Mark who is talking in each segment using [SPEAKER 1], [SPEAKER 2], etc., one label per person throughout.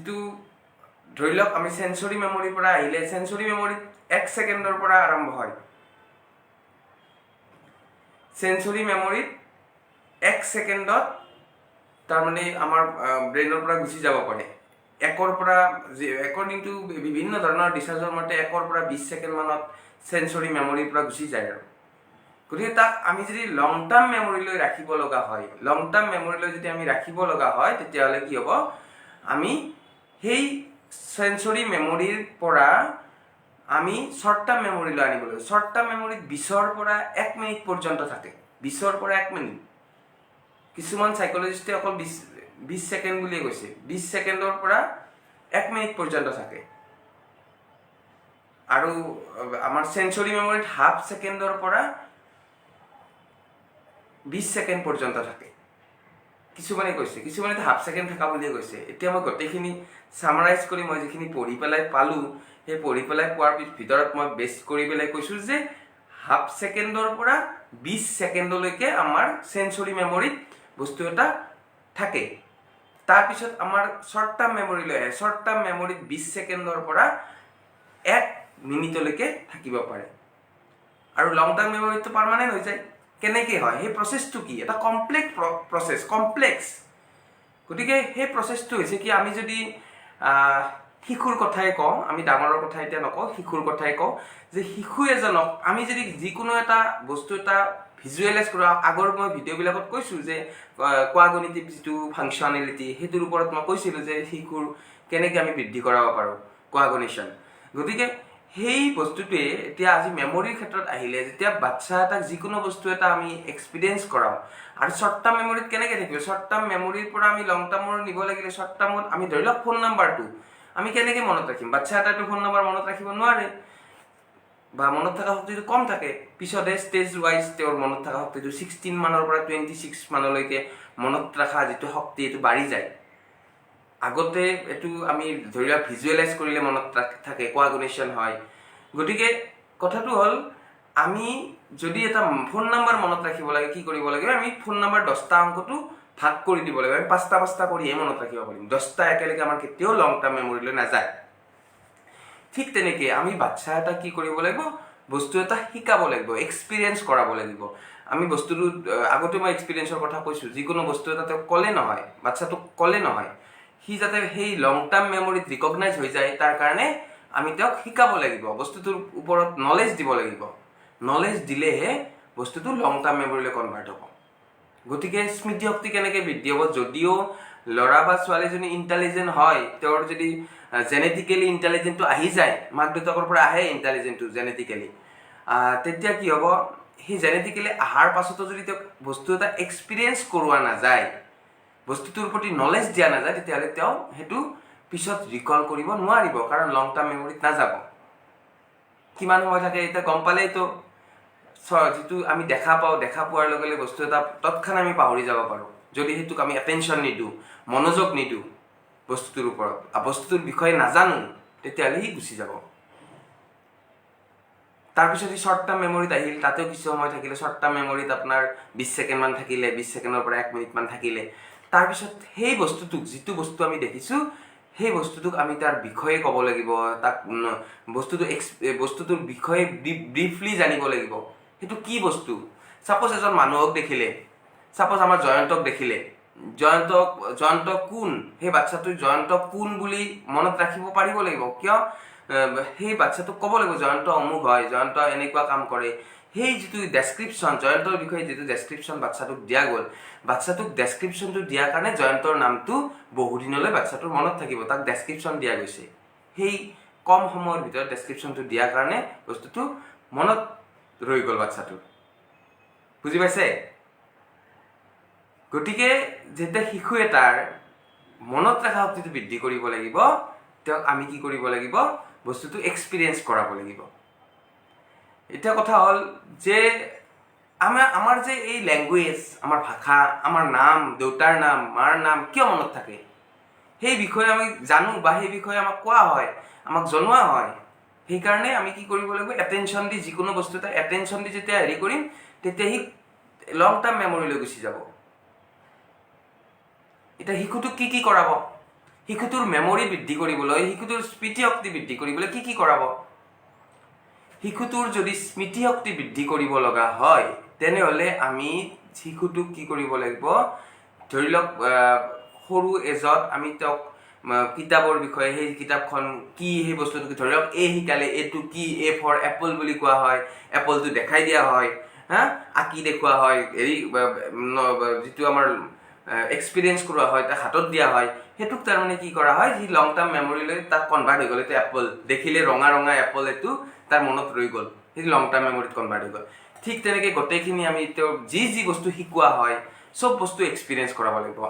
[SPEAKER 1] যিটো ধৰি লওক আমি চেঞ্চৰি মেমৰিৰ পৰা আহিলে, চেঞ্চৰি মেমৰিত 1 ছেকেণ্ডৰ পৰা আৰম্ভ হয়। চেঞ্চৰি মেমৰিত 1 ছেকেণ্ডত তাৰমানে আমাৰ ব্ৰেইনৰ পৰা গুচি যাব পাৰে। একৰ পৰা, একৰ্ডিং টু বিভিন্ন ধৰণৰ ৰিচাৰ্জৰ মতে, 1ৰ পৰা 20 ছেকেণ্ড মানত চেঞ্চৰি মেমৰিৰ পৰা গুচি যায়। আৰু গতিকে তাক আমি যদি লং টাৰ্ম মেমৰিলৈ ৰাখিব লগা হয়, লং টাৰ্ম মেমৰিলৈ যদি আমি ৰাখিব লগা হয়, তেতিয়াহ'লে কি হ'ব? আমি সেই চেঞ্চৰি মেমৰিৰ পৰা আমি শ্বৰ্ট টাৰ্ম মেমৰিলৈ আনিব লাগিব। শ্বৰ্ট টাৰ্ম মেমৰিত 20ৰ পৰা 1 মিনিট পৰ্যন্ত থাকে। 20ৰ পৰা 1 মিনিট। কিছুমান চাইকলজিষ্টে অকল 20 ছেকেণ্ড বুলিয়ে কৈছে। 20 ছেকেণ্ডৰ পৰা 1 মিনিট পৰ্যন্ত থাকে। আৰু আমাৰ চেঞ্চৰি মেমৰিত হাফ ছেকেণ্ডৰ পৰা 20 ছেকেণ্ড পৰ্যন্ত থাকে কিছুমানে কৈছে, কিছুমানে হাফ ছেকেণ্ড থকা বুলিয়ে কৈছে। এতিয়া মই গোটেইখিনি চামাৰাইজ কৰি মই যিখিনি পঢ়ি পেলাই পালোঁ, সেই পঢ়ি পেলাই পোৱাৰ ভিতৰত মই বেছ কৰি পেলাই কৈছোঁ যে হাফ ছেকেণ্ডৰ পৰা 20 ছেকেণ্ডলৈকে আমাৰ চেঞ্চৰি মেমৰিত বস্তু এটা থাকে। তাৰপিছত আমাৰ শ্বৰ্ট টাৰ্ম মেমৰিলৈ আহে। শ্বৰ্ট টাৰ্ম মেমৰিত 20 ছেকেণ্ডৰ পৰা 1 মিনিটলৈকে থাকিব পাৰে। আৰু লং টাৰ্ম মেমৰিটো পাৰ্মানেণ্ট হৈ যায়। কেনেকৈ হয়? সেই প্ৰচেছটো কি? এটা কমপ্লেক্স প্ৰচেছ, কমপ্লেক্স। গতিকে সেই প্ৰচেছটো হৈছে কি, আমি যদি শিশুৰ কথাই কওঁ, আমি ডাঙৰৰ কথা এতিয়া নকওঁ, শিশুৰ কথাই কওঁ যে শিশু এজনক আমি যদি যিকোনো এটা বস্তু এটা ভিজুৱেলাইজ কৰোঁ, আগৰ মই ভিডিঅ'বিলাকত কৈছোঁ যে কোগনিটিভ যিটো ফাংচনেলিটি, সেইটোৰ ওপৰত মই কৈছিলোঁ যে শিশুৰ কেনেকৈ আমি বৃদ্ধি কৰাব পাৰোঁ কোগনিশ্যন। গতিকে সেই বস্তুটোৱে এতিয়া আজি মেমৰিৰ ক্ষেত্ৰত আহিলে, যেতিয়া বাচ্ছা এটাক যিকোনো বস্তু এটা আমি এক্সপিৰিয়েঞ্চ কৰাওঁ, আৰু শ্বৰ্ট টাৰ্ম মেমৰিত কেনেকৈ থাকিব? শ্বৰ্ট টাৰ্ম মেমৰিৰ পৰা আমি লং টাৰ্মৰ নিব লাগিলে, শ্বৰ্ট টাৰ্মত আমি ধৰি লওক ফোন নাম্বাৰটো আমি কেনেকৈ মনত ৰাখিম? বাচ্ছা এটাইতো ফোন নাম্বাৰ মনত ৰাখিব নোৱাৰে বা মনত থকা শক্তিটো কম থাকে। পিছতহে ষ্টেজ ৱাইজ তেওঁৰ মনত থকা শক্তিটো 16 মানৰ পৰা 26 মানলৈকে মনত ৰখা যিটো শক্তি, এইটো বাঢ়ি যায়। আগতে এইটো আমি ধৰি লওক ভিজুৱেলাইজ কৰিলে মনত থাকে, কোগনিশ্যন হয়। গতিকে কথাটো হ'ল, আমি যদি এটা ফোন নাম্বাৰ মনত ৰাখিব লাগে, কি কৰিব লাগিব? আমি ফোন নাম্বাৰ 10টা অংকটো ভাগ কৰি দিব লাগিব। আমি পাঁচটা পাঁচটা কৰিহে মনত ৰাখিব পাৰিম। 10টা একেলগে আমাৰ কেতিয়াও লং টাৰ্ম মেমৰিলৈ নাযায়। ঠিক তেনেকে আমি বাচ্ছা এটা কি কৰিব লাগিব? বস্তু এটা শিকাব লাগিব, এক্সপিৰিয়েঞ্চ কৰাব লাগিব। আমি বস্তুটো আগতে মই এক্সপিৰিয়েঞ্চৰ কথা কৈছোঁ। যিকোনো বস্তু এটা তেওঁক ক'লে নহয়, বাচ্ছাটোক ক'লে নহয়, সি যাতে সেই লং টাৰ্ম মেমৰিত ৰিকগনাইজ হৈ যায়, তাৰ কাৰণে আমি তেওঁক শিকাব লাগিব, বস্তুটোৰ ওপৰত নলেজ দিব লাগিব। নলেজ দিলেহে বস্তুটো লং টাৰ্ম মেমৰিলৈ কনভাৰ্ট হ'ব। গতিকে স্মৃতিশক্তি কেনেকৈ বৃদ্ধি হ'ব? যদিও ল'ৰা বা ছোৱালীজনী ইণ্টেলিজেণ্ট হয়, তেওঁৰ যদি জেনেটিকেলি ইণ্টেলিজেণ্টটো আহি যায়, মাক দেউতাকৰ পৰা আহে ইণ্টেলিজেণ্টটো জেনেটিকেলি, তেতিয়া কি হ'ব? সেই জেনেটিকেলি অহাৰ পাছতো যদি তেওঁক বস্তু এটা এক্সপিৰিয়েঞ্চ কৰোৱা নাযায়, বস্তুটোৰ প্ৰতি নলেজ দিয়া নাযায়, তেতিয়াহ'লে তেওঁ সেইটো পিছত ৰিকল কৰিব নোৱাৰিব, কাৰণ লং টাৰ্ম মেমৰিত নাযাব। কিমান সময় থাকে এতিয়া গম পালেইতো। যিটো আমি দেখা পাওঁ, দেখা পোৱাৰ লগে লগে বস্তু এটা তৎক্ষণাত আমি পাহৰি যাব পাৰোঁ, যদি সেইটোক আমি এটেনশ্যন নিদিওঁ, মনোযোগ নিদিওঁ বস্তুটোৰ ওপৰত, আৰু বস্তুটোৰ বিষয়ে নাজানো, তেতিয়াহ'লে সি গুচি যাব। তাৰপিছত সি শ্বৰ্ট টাৰ্ম মেমৰিত আহিল, তাতেও কিছু সময় থাকিলে। শ্বৰ্ট টাৰ্ম মেমৰিত আপোনাৰ 20 ছেকেণ্ডমান থাকিলে, 20 ছেকেণ্ডৰ পৰা 1 মিনিটমান থাকিলে। তাৰপিছত সেই বস্তুটোক, যিটো বস্তু আমি দেখিছোঁ, সেই বস্তুটোক আমি তাৰ বিষয়ে ক'ব লাগিব। তাক বস্তুটোৰ বিষয়ে ব্ৰিফলি জানিব লাগিব, সেইটো কি বস্তু। ছাপ'জ এজন মানুহক দেখিলে, ছাপ'জ আমাৰ জয়ন্তক দেখিলে, জয়ন্ত কোন, সেই বাচ্ছাটো জয়ন্ত কোন বুলি মনত ৰাখিব পাৰিব লাগিব। কিয়? সেই বাচ্ছাটোক ক'ব লাগিব, জয়ন্ত অমুক হয়, জয়ন্ত এনেকুৱা কাম কৰে। সেই যিটো ডেছক্ৰিপশ্যন, জয়ন্তৰ বিষয়ে যিটো ডেছক্ৰিপশ্যন বাচ্ছাটোক দিয়া গ'ল, বাচ্ছাটোক ডেছক্ৰিপশ্যনটো দিয়াৰ কাৰণে জয়ন্তৰ নামটো বহুদিনলৈ বাচ্ছাটোৰ মনত থাকিব। তাক ডেছক্ৰিপশ্যন দিয়া গৈছে। সেই কম সময়ৰ ভিতৰত ডেছক্ৰিপশ্যনটো দিয়াৰ কাৰণে বস্তুটো মনত ৰৈ গ'ল বাচ্ছাটোৰ। বুজি পাইছে? গতিকে যেতিয়া শিশু এটাৰ মনত ৰখা শক্তিটো বৃদ্ধি কৰিব লাগিব, তেওঁক আমি কি কৰিব লাগিব? বস্তুটো এক্সপিৰিয়েঞ্চ কৰাব লাগিব। এতিয়া কথা হ'ল যে আমাৰ যে এই লেংগুৱেজ, আমাৰ ভাষা, আমাৰ নাম, দেউতাৰ নাম, মাৰ নাম কিয় মনত থাকে? সেই বিষয়ে আমি জানো বা সেই বিষয়ে আমাক কোৱা হয়, আমাক জনোৱা হয়। সেইকাৰণে আমি কি কৰিব লাগিব? এটেনশ্যন দি, যিকোনো বস্তু এটা এটেনশ্যন দি যেতিয়া হেৰি কৰিম, তেতিয়া সি লং টাৰ্ম মেমৰিলৈ গুচি যাব। এতিয়া শিশুটোক কি কি কৰাব? শিশুটোৰ মেমৰি বৃদ্ধি কৰিবলৈ, শিশুটোৰ স্মৃতিশক্তি বৃদ্ধি কৰিবলৈ কি কি কৰাব? শিশুটোৰ যদি স্মৃতিশক্তি বৃদ্ধি কৰিব লগা হয়, তেনেহ'লে আমি শিশুটোক কি কৰিব লাগিব? ধৰি লওক, সৰু এজত আমি তেওঁক কিতাপৰ বিষয়ে, সেই কিতাপখন কি, সেই বস্তুটো, ধৰি লওক এ শিকালে, এইটো কি, এ ফৰ এপল বুলি কোৱা হয়, এপলটো দেখাই দিয়া হয়, হা, আঁকি দেখুওৱা হয়, হেৰি যিটো আমাৰ এক্সপিৰিয়েঞ্চ কৰোৱা হয়, তাক হাতত দিয়া হয়, সেইটোক তাৰমানে কি কৰা হয়, সি লং টাৰ্ম মেমৰিলৈ তাক কনভাৰ্ট হৈ গ'ল। এইটো এপল দেখিলে, ৰঙা ৰঙা এপল, এইটো তাৰ মনত ৰৈ গ'ল, সেইটো লং টাৰ্ম মেমৰিত কনভাৰ্ট হৈ গ'ল। ঠিক তেনেকৈ গোটেইখিনি আমি তেওঁ যি যি বস্তু শিকোৱা হয়, চব বস্তু এক্সপিৰিয়েঞ্চ কৰাব লাগিব।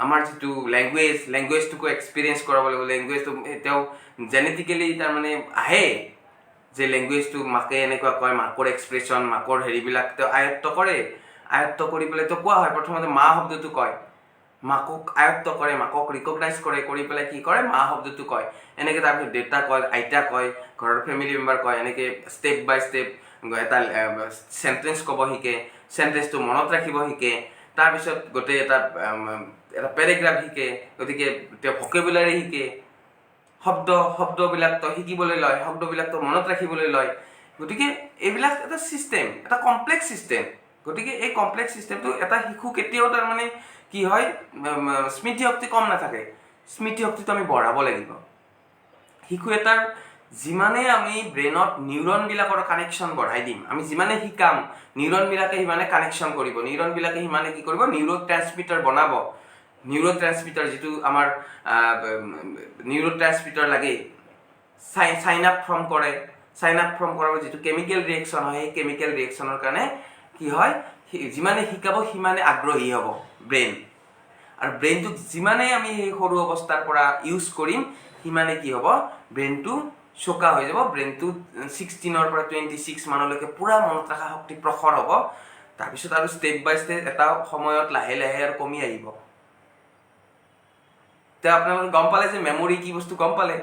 [SPEAKER 1] আমাৰ যিটো লেংগুৱেজ, লেংগুৱেজটোকো এক্সপিৰিয়েঞ্চ কৰাব লাগিব। লেংগুৱেজটো তেওঁ জেনেটিকেলি তাৰমানে আহে যে লেংগুৱেজটো মাকে এনেকুৱা কয়, মাকৰ এক্সপ্ৰেছন, মাকৰ হেৰিবিলাক তেওঁ আয়ত্ব কৰে। আয়ত্ব কৰি পেলাই তেওঁ কোৱা হয়, প্ৰথমতে মা শব্দটো কয়, মাকক আয়ত্ব কৰে, মাকক ৰিকগনাইজ কৰে, কৰি পেলাই কি কৰে, মা শব্দটো কয় এনেকৈ। তাৰপিছত দেউতা কয়, আইতা কয়, ঘৰৰ ফেমিলি মেম্বাৰ কয়, এনেকৈ ষ্টেপ বাই ষ্টেপ এটা চেণ্টেঞ্চ ক'ব শিকে, চেণ্টেঞ্চটো মনত ৰাখিব শিকে। তাৰপিছত গোটেই এটা পেৰেগ্ৰাফ শিকে। গতিকে তেওঁ ভকেবুলাৰী শিকে, শব্দবিলাক তো শিকিবলৈ লয়, শব্দবিলাক তো মনত ৰাখিবলৈ লয়। গতিকে এইবিলাক এটা ছিষ্টেম, এটা কমপ্লেক্স ছিষ্টেম। গতিকে এই কমপ্লেক্স ছিষ্টেমটো এটা শিশু কেতিয়াও তাৰমানে কি হয়, স্মৃতিশক্তি কম নাথাকে, স্মৃতিশক্তিটো আমি বঢ়াব লাগিব। শিশু এটাৰ যিমানে আমি ব্ৰেইনত নিউৰনবিলাকৰ কানেকশ্যন বঢ়াই দিম, আমি যিমানে শিকাম, নিউৰনবিলাকে সিমানে কানেকশ্যন কৰিব, নিউৰনবিলাকে সিমানে কি কৰিব, নিউৰ' ট্ৰেন্সমিটাৰ বনাব। নিউৰ' ট্ৰেন্সমিটাৰ যিটো আমাৰ নিউৰ' ট্ৰেন্সমিটাৰ লাগে, চাইনাপ ফৰ্ম কৰে। চাইনাপ ফৰ্ম কৰাৰ যিটো কেমিকেল ৰিয়েকশ্যন হয়, সেই কেমিকেল ৰিয়েকশ্যনৰ কাৰণে কি হয়, যিমানে শিকাব সিমানে আগ্ৰহী হ'ব ব্ৰেইন। আৰু ব্ৰেইনটোক যিমানেই আমি সেই সৰু অৱস্থাৰ পৰা ইউজ কৰিম, সিমানে কি হ'ব, ব্ৰেইনটো চোকা হৈ যাব। ব্ৰেইনটো 16ৰ পৰা 26 মানলৈকে পূৰা মনত ৰখা শক্তি প্ৰখৰ হ'ব। তাৰপিছত আৰু ষ্টেপ বাই ষ্টেপ এটা সময়ত লাহে লাহে আৰু কমি আহিব। এতিয়া আপোনালোকে গম পালে যে মেমৰি কি বস্তু গম পালে।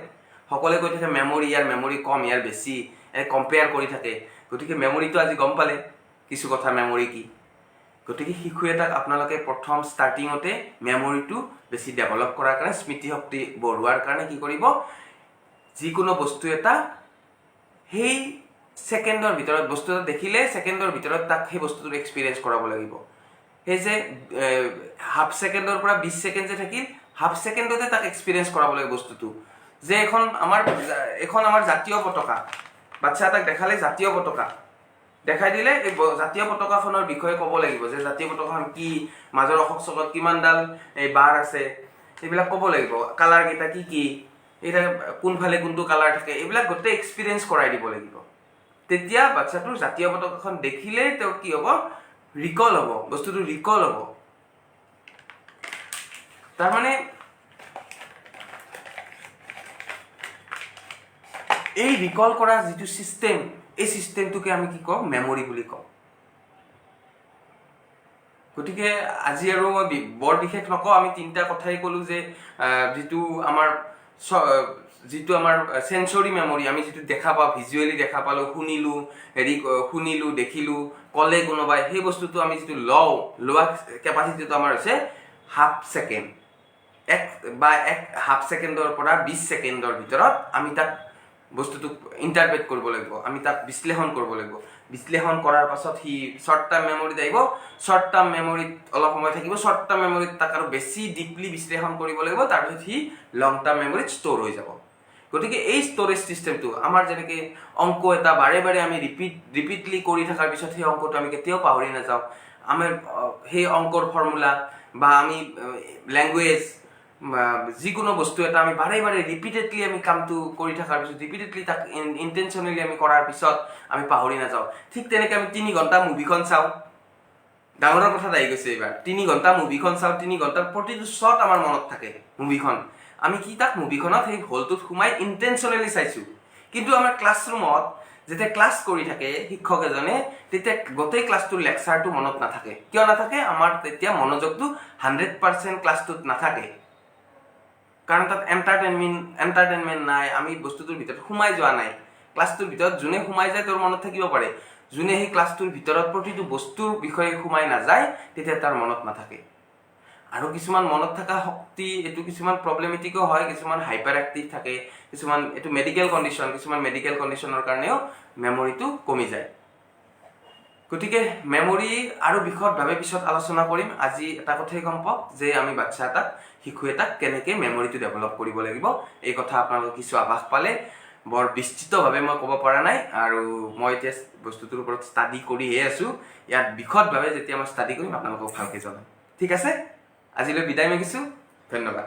[SPEAKER 1] সকলোৱে কৈ থাকে মেমৰি, ইয়াৰ মেমৰি কম, ইয়াৰ বেছি, এনে কম্পেয়াৰ কৰি থাকে। গতিকে মেমৰিটো আজি গম পালে কিছু কথা, মেমৰি কি। গতিকে শিশু এটাক আপোনালোকে প্ৰথম ষ্টাৰ্টিঙতে মেমৰিটো বেছি ডেভেলপ কৰাৰ কাৰণে, স্মৃতিশক্তি বঢ়োৱাৰ কাৰণে কি কৰিব, যিকোনো বস্তু এটা সেই ছেকেণ্ডৰ ভিতৰত, বস্তু এটা দেখিলে ছেকেণ্ডৰ ভিতৰত তাক সেই বস্তুটোৰ এক্সপিৰিয়েঞ্চ কৰাব লাগিব। সেই যে হাফ ছেকেণ্ডৰ পৰা 20 ছেকেণ্ড যে থাকিল, হাফ ছেকেণ্ডতে তাক এক্সপিৰিয়েঞ্চ কৰাব লাগিব বস্তুটো। যে এখন আমাৰ জাতীয় পতাকা, বাচ্ছা এটাক দেখালে জাতীয় পতাকা দেখাই দিলে এই জাতীয় পতাকাখনৰ বিষয়ে ক'ব লাগিব যে জাতীয় পতাকাখন কি, মাজৰ অশোক চক্ৰত কিমানডাল এই বাৰ আছে, এইবিলাক ক'ব লাগিব, কালাৰকেইটা কি কি, এইটা কোনফালে কোনটো কালাৰ থাকে, এইবিলাক গোটেই এক্সপিৰিয়েঞ্চ কৰাই দিব লাগিব। তেতিয়া বাচ্ছাটোৰ জাতীয় পতাকাখন দেখিলেই তেওঁৰ কি হ'ব, ৰিকল হ'ব, বস্তুটো ৰিকল হ'ব। তাৰমানে এই ৰিকল কৰা যিটো ছিষ্টেম, এই ছিষ্টেমটোকে আমি কি কওঁ, মেমৰি বুলি কওঁ। গতিকে আজি আৰু মই বৰ বিশেষ নকওঁ, আমি তিনিটা কথাই ক'লোঁ যে যিটো আমাৰ চেঞ্চৰি মেমৰি, আমি যিটো দেখা পাওঁ, ভিজুৱেলি দেখা পালোঁ, শুনিলোঁ, হেৰি শুনিলোঁ, দেখিলোঁ, ক'লে কোনোবাই, সেই বস্তুটো আমি যিটো লওঁ, লোৱা কেপাচিটিটো আমাৰ হৈছে হাফ ছেকেণ্ড, এক বা এক হাফ ছেকেণ্ডৰ পৰা 20 ছেকেণ্ডৰ ভিতৰত আমি তাক বস্তুটোক ইণ্টাৰপ্ৰেট কৰিব লাগিব, আমি তাক বিশ্লেষণ কৰিব লাগিব। বিশ্লেষণ কৰাৰ পাছত সি শ্বৰ্ট টাৰ্ম মেমৰিত আহিব, শ্বৰ্ট টাৰ্ম মেমৰিত অলপ সময় থাকিব, শ্বৰ্ট টাৰ্ম মেমৰিত তাক আৰু বেছি ডিপলি বিশ্লেষণ কৰিব লাগিব, তাৰপিছত সি লং টাৰ্ম মেমৰিত ষ্ট'ৰ হৈ যাব। গতিকে এই ষ্ট'ৰেজ ছিষ্টেমটো আমাৰ যেনেকৈ অংক এটা বাৰে বাৰে আমি ৰিপিটলি কৰি থকাৰ পিছত সেই অংকটো আমি কেতিয়াও পাহৰি নাযাওঁ। আমাৰ সেই অংকৰ ফৰ্মুলা বা আমি লেংগুৱেজ, যিকোনো বস্তু এটা আমি বাৰে বাৰে ৰিপিটেডলি আমি কামটো কৰি থকাৰ পিছত, ৰিপিটেডলি তাক ইণ্টেনশ্যনেলি আমি কৰাৰ পিছত আমি পাহৰি নাযাওঁ। ঠিক তেনেকৈ আমি 3 ঘণ্টা মুভিখন চাওঁ, ডাঙৰৰ কথাত আহি গৈছে এইবাৰ, 3 ঘণ্টা মুভিখন চাওঁ, 3 ঘণ্টাৰ প্ৰতিটো শ্বট আমাৰ মনত থাকে মুভিখন। আমি কি তাক মুভিখনত সেই হলটোত সোমাই ইণ্টেনশ্যনেলি চাইছোঁ। কিন্তু আমাৰ ক্লাছৰুমত যেতিয়া ক্লাছ কৰি থাকে শিক্ষক এজনে, তেতিয়া গোটেই ক্লাছটোৰ লেকচাৰটো মনত নাথাকে। কিয় নাথাকে? আমাৰ তেতিয়া মনোযোগটো 100% ক্লাছটোত নাথাকে, কাৰণ তাত এণ্টাৰটেইনমেণ্ট নাই, আমি বস্তুটোৰ ভিতৰত সোমাই যোৱা নাই। ক্লাছটোৰ ভিতৰত যোনে সোমাই যায় তেওঁৰ মনত থাকিব পাৰে, যোনে সেই ক্লাছটোৰ ভিতৰত প্ৰতিটো বস্তুৰ বিষয়ে সোমাই নাযায় তেতিয়া তাৰ মনত নাথাকে। আৰু কিছুমান মনত থকা শক্তি, এইটো কিছুমান প্ৰব্লেমেটিকো হয়। কিছুমান হাইপাৰ এক্টিভ থাকে, কিছুমান এইটো মেডিকেল কণ্ডিশ্যন, কিছুমান মেডিকেল কণ্ডিশ্যনৰ কাৰণেও মেমৰিটো কমি যায়। গতিকে মেমৰি আৰু বিশদভাৱে পিছত আলোচনা কৰিম। আজি এটা কথাই গম পাওক যে আমি বাচ্ছা এটাক, শিশু এটাক কেনেকৈ মেমৰিটো ডেভেলপ কৰিব লাগিব, এই কথা আপোনালোকে কিছু আভাস পালে। বৰ বিস্তৃতভাৱে মই ক'ব পৰা নাই আৰু মই এতিয়া বস্তুটোৰ ওপৰত ষ্টাডি কৰিহে আছোঁ। ইয়াত বিশদভাৱে যেতিয়া মই ষ্টাডি কৰিম, আপোনালোকক ভালকৈ জনাম। ঠিক আছে, আজিলৈ বিদায় মাগিছোঁ। ধন্যবাদ।